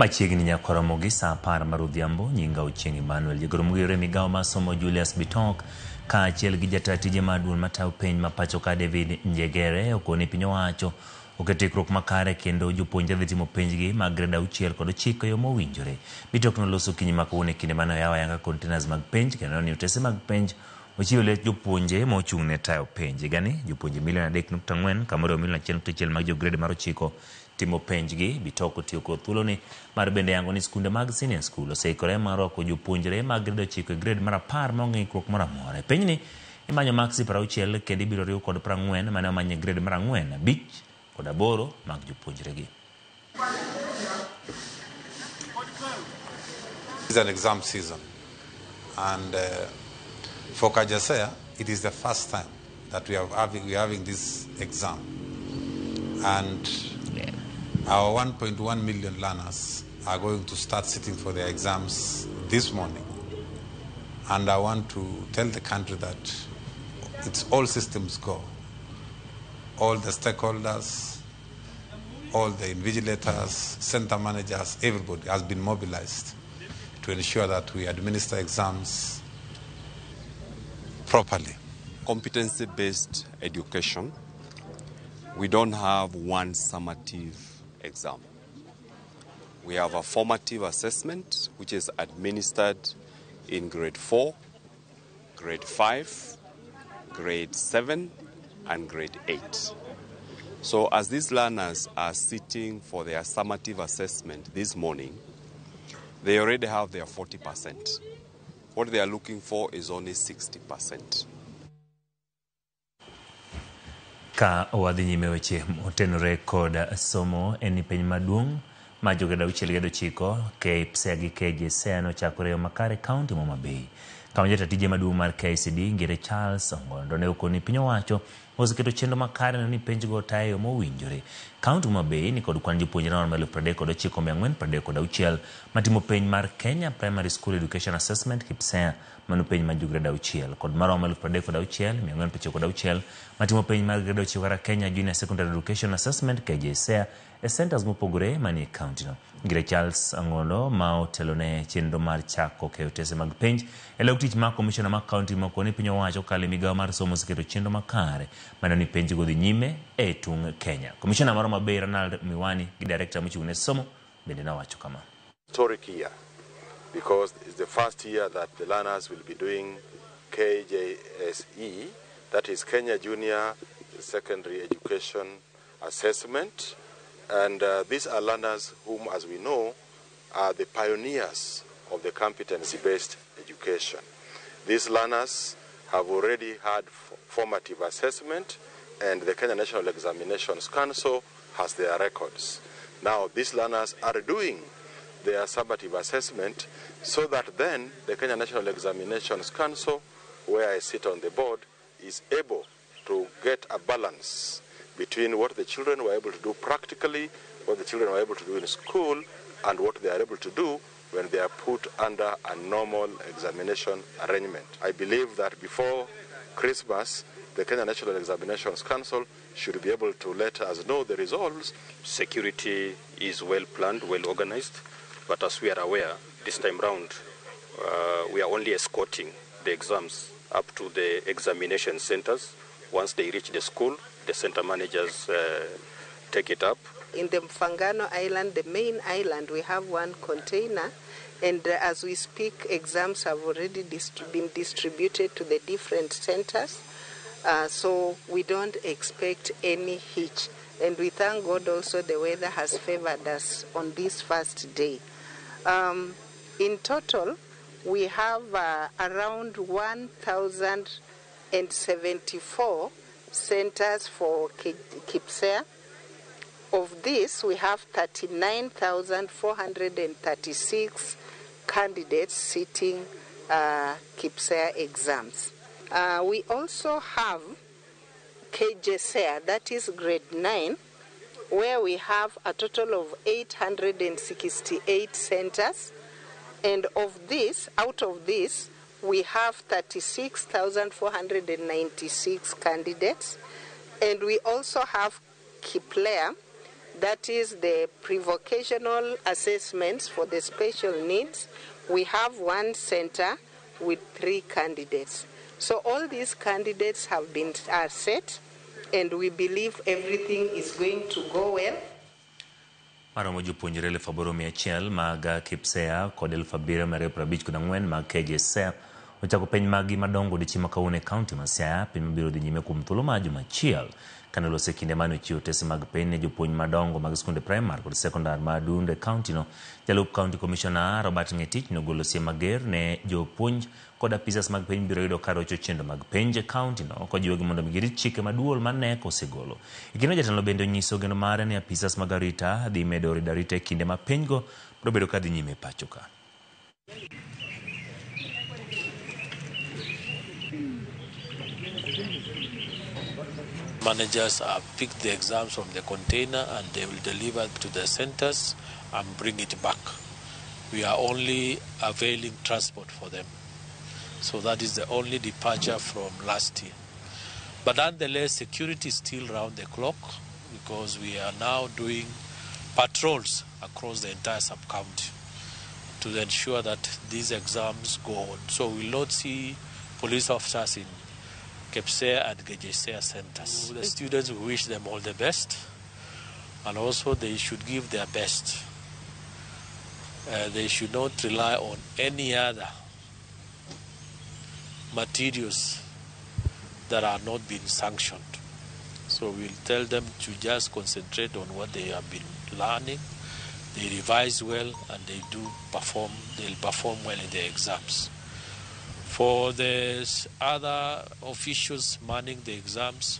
Machiegni nyaka romo gi saa 10 mar odhiambo. Nyinga Ochieng' Emmanuel. Jagoro mogero e migawo mar somo Julius Bitok kaachiel gi jata tije mar duol matayo penj ma pacho ka David Njegere okoni piny owacho oketo ikruok makare kendo jopuonjre dhi timo penjgi mag grade 6 kod 9 e yo mowinjore. Bitok noloso okinyi ma kawuono e kinde mane oyawo ayanga containers mag penj kendo ni otese mag penj ochiwo lech jopuonje mochung' ne tayo penj. Higani jopuonje milion 3.4 kamoro milion 1.1 mag jo grade mar 9 timo penjgi. Bitok otiyo kod thuoloni mar bende yango ni skunde mag senior school oseikore mar rwako jopuonjre mag grade 9 e grade mar 10 maonge ng'ikruok moro amora. E penjni imanyo maksi 60 kendo ibiro riw kod 40 mane omany e grade mar 4, 5 kod 8 mag jopuonjregi. It's an exam season, and for KJSEA, it is the first time that we are having this exam, and our 1.1 million learners are going to start sitting for their exams this morning. And I want to tell the country that it's all systems go. All the stakeholders, all the invigilators, center managers, everybody has been mobilized to ensure that we administer exams properly. Competency-based education, we don't have one summative exam. We have a formative assessment which is administered in grade 4, grade 5, grade 7, and grade 8. So as these learners are sitting for their summative assessment this morning, they already have their 40%. What they are looking for is only 60%. Ka wadhi nyime weche motenore kod somo en penj maduong' ma jo grade 6 gi 9 KPSEA gi KJSEA nochakore yo makare kaunti Homa Bay. Kama jata tije maduong' mar KICD Ngire Charles Ongondo ne okoni piny owacho oseketo chenro makare ni penjgo otayo e yo mowinjore. Kaunti Homa Bay ni kod kwan jopuonjre maromo 39,436 matimo penj mar Kenya Primary School Education Assessment KPSEA, mano penj mar jo grade 6, kod maromo 36,496 matimo penj mar grade 9 kata Kenya Junior Secondary Education Assessment KJSEA e centers mopogore manie kaunti no. Ngire Charles Ang'ondo ma otelo ne chenro mar chako keyo otese mag penj e lok tich mar commissioner mar kaunti moko ni piny owacho kokalo e migawo mar somo oseketo chenro makare maneno ni penj go dhi nyime e tung' Kenya. Commissioner mar Homa Bay Ronald Miwani gi director mochung' ne somo bende nowacho kama. Historic year, because it's the first year that the learners will be doing KJSE, that is Kenya Junior Secondary Education Assessment. And these are learners whom, as we know, are the pioneers of the competency-based education. These learners have already had formative assessment, and the Kenya National Examinations Council has their records. Now, these learners are doing their summative assessment so that then the Kenya National Examinations Council, where I sit on the board, is able to get a balance between what the children were able to do practically, what the children were able to do in school, and what they are able to do when they are put under a normal examination arrangement. I believe that before Christmas, the Kenya National Examinations Council should be able to let us know the results. Security is well planned, well organized, but as we are aware, this time round, we are only escorting the exams up to the examination centers. Once they reach the school, the center managers take it up. In the Mfangano Island, the main island, we have one container, and as we speak, exams have already been distributed to the different centers, so we don't expect any hitch. And we thank God also the weather has favored us on this first day. In total, we have around 1,074 centers for KPSEA. Of this, we have 39,436 candidates sitting KPSEA exams. We also have KJSEA, that is grade 9, where we have a total of 868 centers. And of this, out of this, we have 36,496 candidates. And we also have KPLEA, That is the prevocational assessments for the special needs. We have 1 center with 3 candidates. So all these candidates are set, and we believe everything is going to go well. Maromo jopuonjre 8,100 mag KPSEA kod 7,254 mag KJSEA ochako penj maggi madongo odiechieng' ma kawuono e kaunti ma Siaya. Penj mabiro dhi nyime kuom thuolo mar juma achiel. Kane oloso e kinde mane ochiwo otese mag penj ne jopuonj madongo mag skunde primar kod sekondar ma Adundo e kaunti no, jalup county commissioner Robert Ngetich nogolo siem mager ne jopuonj kod apisas mag penj biro yudo ka rocho chenro mag penj e kaunti no, kojiwogi mondo girit chike ma duol mar KNEC osegolo. E kindeno jatelo bende onyiso geno mare ni apisas mag arita dhi medo rido arita e kinde ma penjgo biro bedo ka dhi nyime e pacho ka. Managers have picked the exams from the container and they will deliver to the centers and bring it back. We are only availing transport for them. So that is the only departure from last year. But nonetheless, security is still round the clock because we are now doing patrols across the entire sub-county to ensure that these exams go on. So we will not see police officers in KPSEA and KJSEA centers. The students, we wish them all the best, and also they should give their best. They should not rely on any other materials that are not being sanctioned. So we'll tell them to just concentrate on what they have been learning. They revise well and they do perform, they'll perform well in their exams. For the other officials manning the exams,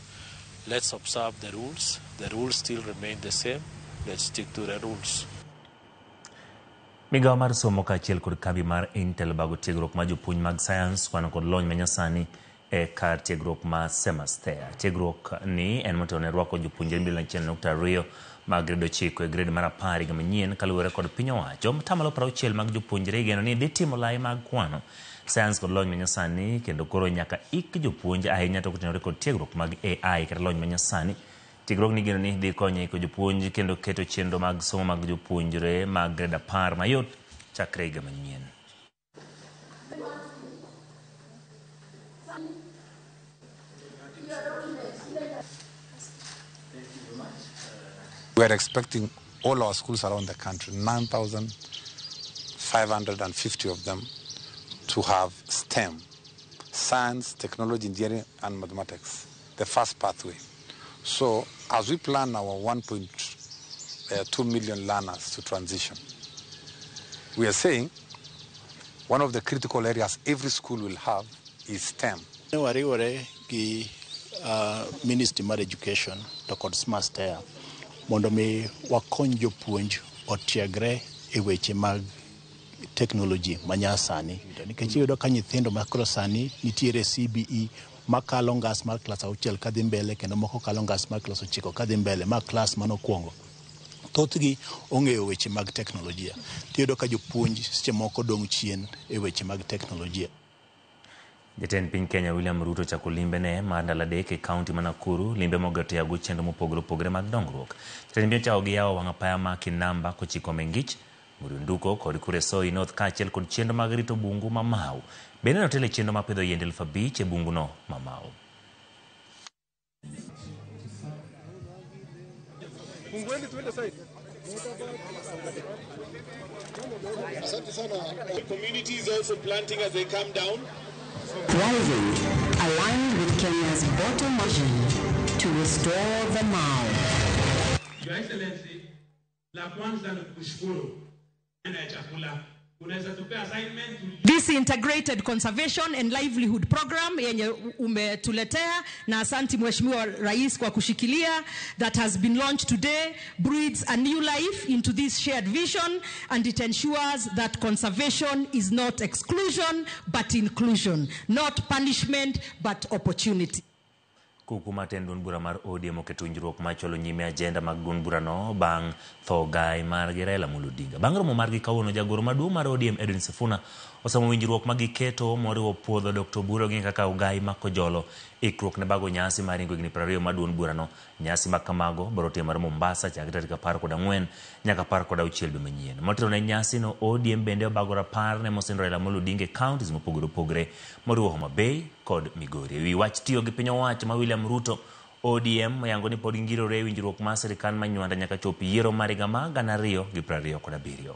let's observe the rules. The rules still remain the same. Let's stick to the rules. Migawo mar somo kaachiel kod kambi mar Intel bago tiegruok mar jopuonj mag sayans, kwano kod lony manyasani e kar tiegruok ma Semastea. Tiegruok ni en motelo ne rwako jopuonjre milion 1.2 mag grade 9 e grade mar 10 higa manyien kaluwore kod piny owacho. Matamalo 60 mag jopuonjre igeno ni dhi timo lai mag kwano, sayans kod lony manyasani, kendo koro nyaka ik jopuonj ahinya to kotenore kod tiegruok mag AI kata lony manyasani. Tiegruok ni igeno ni dhi konyo iko jopuonj kendo keto chenro mag somo mag jopuonjre mag grade 10 mayot chakre higa manyien. We are expecting all our schools around the country, 9,550 of them, to have STEM, science, technology, engineering, and mathematics, the first pathway. So as we plan our 1.2 million learners to transition, we are saying one of the critical areas every school will have is STEM. Wariwore gi Ministry mar Education to kod SMASTEA mondo mi wakony jopuonj otiegre e weche mag teknoloji manyasani. Nikech iyudo ka nyithindo ma koro sani nitiere CBE makalo ngas mar klas 6 kadhi mbele kendo moko kalo ngas mar klas 9 kadhi mbele ma klas manokwongo. Thothgi ong'eyo weche mag teknolojia. Tiyudo ka jopuonj seche moko dong' chien e weche mag teknolojia. Jatend piny Kenya William Ruto ochako limbene mar ndalo 3 e kaunti ma Nakuru, limbe mogeto yago chenro mopogore opogore mag dongruok. Jatend piny ochako gi yawo wang' apaya ma Kinamba kochiko Mengich, Murunduko kod Kuresoi North kaachiel kod chenro mag rito bungu ma Mau. Bende notelo e chenro mar pidho yiende 5,000 e bunguno ma Mau. Community is also planting as they come down. Thriving, aligned with Kenya's bottom vision to restore the Mau. Your Excellency, la kwanza ni kushukuru na chakula. This integrated conservation and livelihood program yenye umetuletea, na asanti Mheshimiwa Rais kwa kushikilia, that has been launched today breathes a new life into this shared vision, and it ensures that conservation is not exclusion but inclusion, not punishment but opportunity. Kuku matend duond bura mar ODM oketo winjruok machwalo nyime agenda mag duond burano bang' tho gai margi Raila Amolo Odinga. Bang' romo margi kawuono, jagoro maduong' mar ODM Edwin Sifuna Osomo winjruok ma giketo moriwo puodho Dr. Oburu gi kaka ogai makojolo ikruok ne bago nyasi mar ringo higni 20 mar duond burano. Nyasi ma kamago biro timore Mombasa chakre tarik 14 nyaka 16 dwe manyien. Motelo ne nyasi no, ODM bende obago rapar ne mosindo Raila Amolo Odinga e counties mopogore opogore moriwo Homa Bay kod Migori. Ewi wach tiyo gi piny owacho ma William Ruto, ODM oyango ni pod gingirore e winjruok mar sirikal ma Nywanda nyaka chop yiero mar higa mar 2027.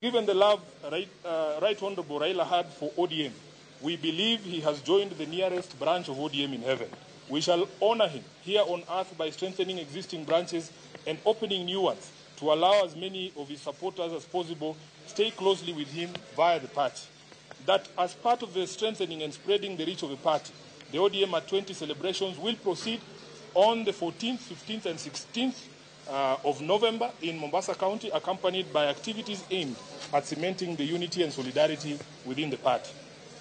Given the love Right Honorable Raila had for ODM, we believe he has joined the nearest branch of ODM in heaven. We shall honor him here on earth by strengthening existing branches and opening new ones to allow as many of his supporters as possible stay closely with him via the party. That as part of the strengthening and spreading the reach of the party, the ODM at 20 celebrations will proceed on the 14th, 15th and 16th of November in Mombasa County, accompanied by activities aimed at cementing the unity and solidarity within the party.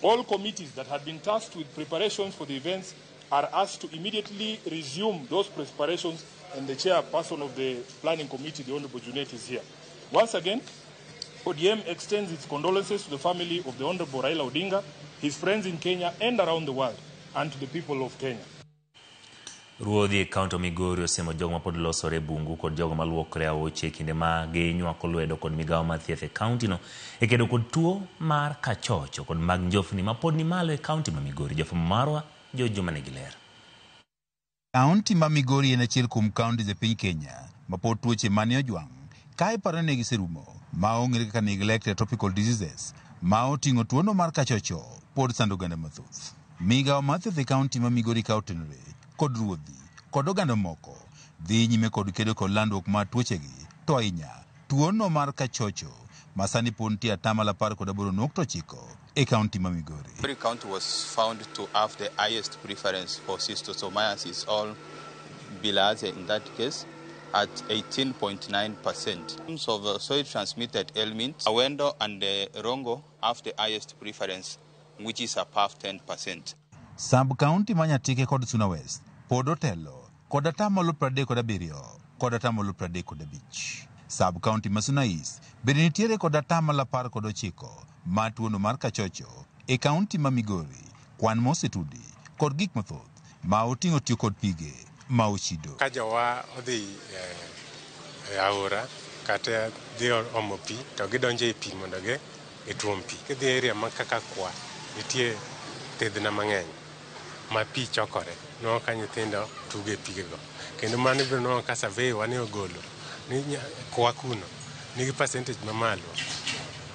All committees that had been tasked with preparations for the events are asked to immediately resume those preparations, and the chairperson of the planning committee, the Honorable Junet, is here. Once again, ODM extends its condolences to the family of the Honorable Raila Odinga, his friends in Kenya and around the world, and to the people of Kenya. Ruodhi e kaunti Migori osemo jogo mapod losore e bungu kod jogo maluokore aoche e kinde ma ginywako lwedo kod migawo mar thieth e kaunti no e kedo kod tuo mar kachocho kod mag njofni mapod ni malo e kaunti ma Migori. Jofwambo marwa George Juma nigi ler. Kaunti ma Migori en achiel kuom counties e piny Kenya ma pod tuoche mane ojwang' ka iparo ni giserumo ma ong'ere kaka neglected tropical diseases ma oting'o tuono mar kachocho pod sando oganda mathoth. Migawo mar thieth e kaunti ma Migori ka otenore kod ruodhi kod oganda moko dhi nyime kod kedo kod landruok mar tuochegi, to ahinya tuono mar kachocho ma sani pod nitie 18.9% e kaunti ma Migori. Migori County was found to have the highest preference for schistosomiasis, or bilharzia in that case, at 18.9%. In terms of soil-transmitted ailments, Awendo and Rongo have the highest preference, which is above 10%. Sub-county ma Nyatike kod Suna West pod otelo kod 37% kod 35%. Sub-county ma Suna East bende nitiere kod 19% mar tuono mar kachocho e kaunti ma Migori, kwan mosetudi kod gik mathoth ma oting'o tiyo kod pige ma ochido. Ka jowa odhi e aora kata dhi omo pi to gidonjo e pi mondo gituom pi. Kidhi e area ma kaka kwa nitie thedhna mang'eny ma pi chokore, nwang'o ka nyithindo tugo e pigego. Kendo mano ibiro nwang'o ka survey wa ne ogolo ni kwa kuno nigi percentage mamalo,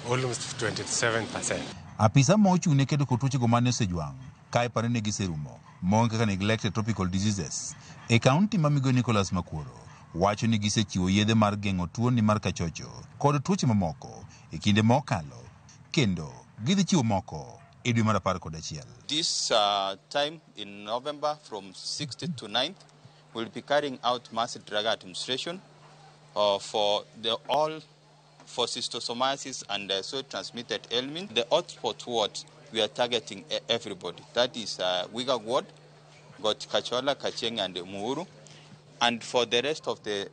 almost 27%. Apisa ma ochung' ne kedo kod tuochego mane osejwang' ka iparo ni giserumo mong'e kaka neglected tropical diseases e kaunti ma Migori Nicholas Makuoro wacho ni gisechiwo yedhe mar geng'o tuoni mar kachocho kod tuoche mamoko e kinde mokalo kendo gidhi chiwo moko e dwe mar 11. This time in November from 6th to 9th, we'll be carrying out mass drug administration for the all for schistosomiasis and soil-transmitted ailment. The hotspot ward, we are targeting everybody. That is Wiga ward, got Kachola, Kacheng and Muhuru. And for the rest of the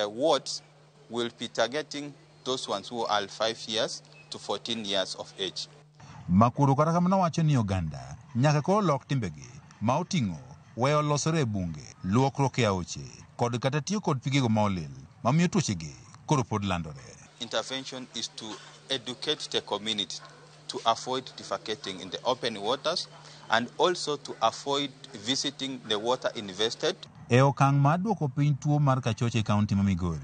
wards, we'll be targeting those ones who are 5 years to 14 years of age. Makuro kata kamano wacho ni oganda nyaka koro lok timbegi ma oting'o weyo losore e bunge, luokruok e aoche kod kata tiyo kod pigego ma olil mamiyo tuochegi koro pod landore. Intervention is to educate the community to avoid defecating in the open waters and also to avoid visiting the water invested. E okang' mar duoko piny tuo mar kachocho e kaunti ma Migori,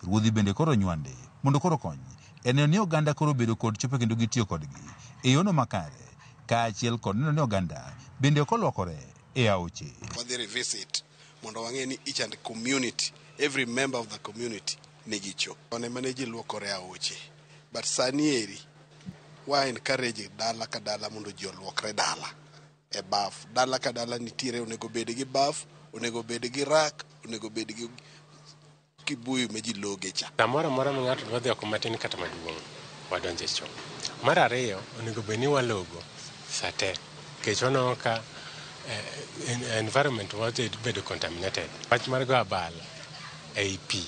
ruodhi bende koro nywande mondo koro kony e neno ni oganda koro bedo kod chope kendo gitiyo kodgi e yono makare, kaachiel kod neno ni oganda bende ok olwokore e aoche. Wadhi revisit mondo wang'e ni each and community, every member of the community nigi cho. One mane ji luokore aoche, but sani eri wa encourage dala ka dala mondo ji oluokre dala e baf. Dala ka dala nitiere onego bed gi baf, onego bed gi rak, onego bed gi kibuyu ma ji loge cha. Samoro amora ma ng'ato dwa dhi oko matin kata maduong', wadonjo e cho. Mar ariyo, onego bed ni walogo sate, nikech waneno ka environment wadhi bedo contaminated. Wach mar go abal ei pi,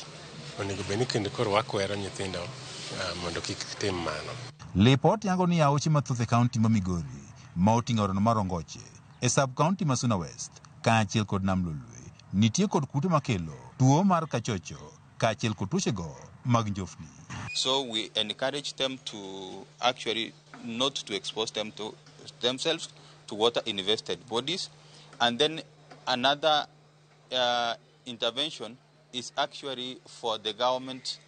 onego bed ni kendo koro wakwero nyithindo mondo kik tim mano. Lipot yango ni aoche mathoth e kaunti ma Migori ma oting'o aorano mar Ongoche e sub kaunti ma Suna West kaachiel kod Nam Lolwe nitie kod kute makelo tuo mar kachocho kaachiel kod tuochego mag njofni. So we encourage them to actually not to expose them to themselves to water invested bodies. And then another intervention is actually for the government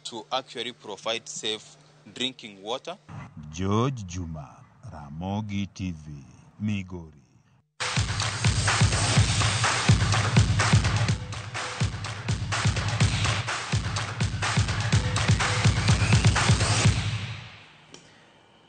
to actually provide safe drinking water. George Juma, Ramogi TV, Migori.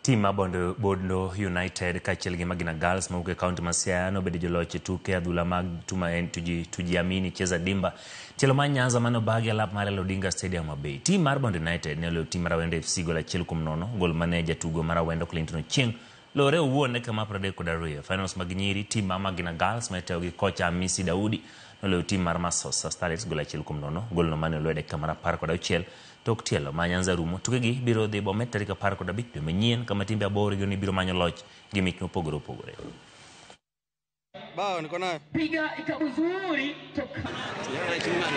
Tim mar Bondo United kaachiel gi Magina Girls mawuok e kaunti ma Siaya nobedo joloch e tuke adhula mag Tujiamini Cheza Dimba tielo mar Nyanza mane obagi alap mar Raila Odinga Stadium Homa. Tim mar Bondo United ne oloyo tim mar Awendo FC gol 1-0, gol mane jatugo mar Awendo Clinton Ochieng lore owuon e kama 32. Finals mag nyiri, tim mar Magina Girls ma itayo gi kocha Hamisi Daudi noloyo tim mar Masosa Starlets gol 1-0, golno mane oloyo e dakika mar 16 tok tielo ma Nyanza rumo. Tukegi biro dhi Bomet tarik 15 dwe manyien kama timbe 8 gini biro manyo loch gi mich mopogore opogore.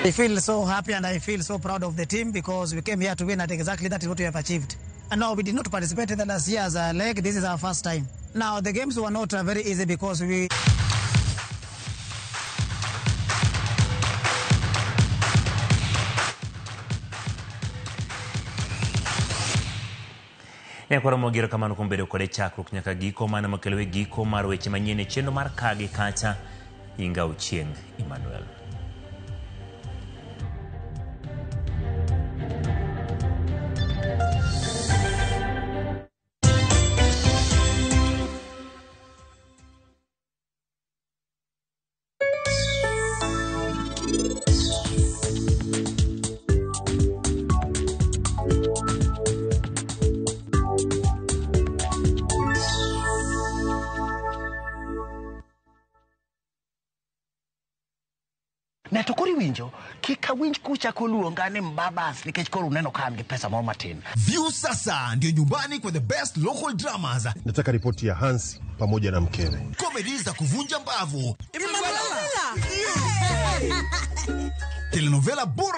I feel so happy and I feel so proud of the team because we came here to win, and exactly that is what we have achieved. And now we did not participate in the last year's leg. This is our first time. Now the games were not very easy because we Nyakwaro erokamano kuom bedo kode chakruok nyaka giko mano makelo e giko mar weche manyien e chenro mar Kagi Kacha. Inga Ochieng' Emmanuel. Ne to koro iwinjo kik awinj kuchako luonga ni mbabas nikech koro uneno ka an gi pesa moro matin. Viusasa ndio nyumbani kwa the best local dramas. Nataka ripoti ya Hansi pamoja na mkewe. Comedy za kuvunja mbavu. Telenovela bora.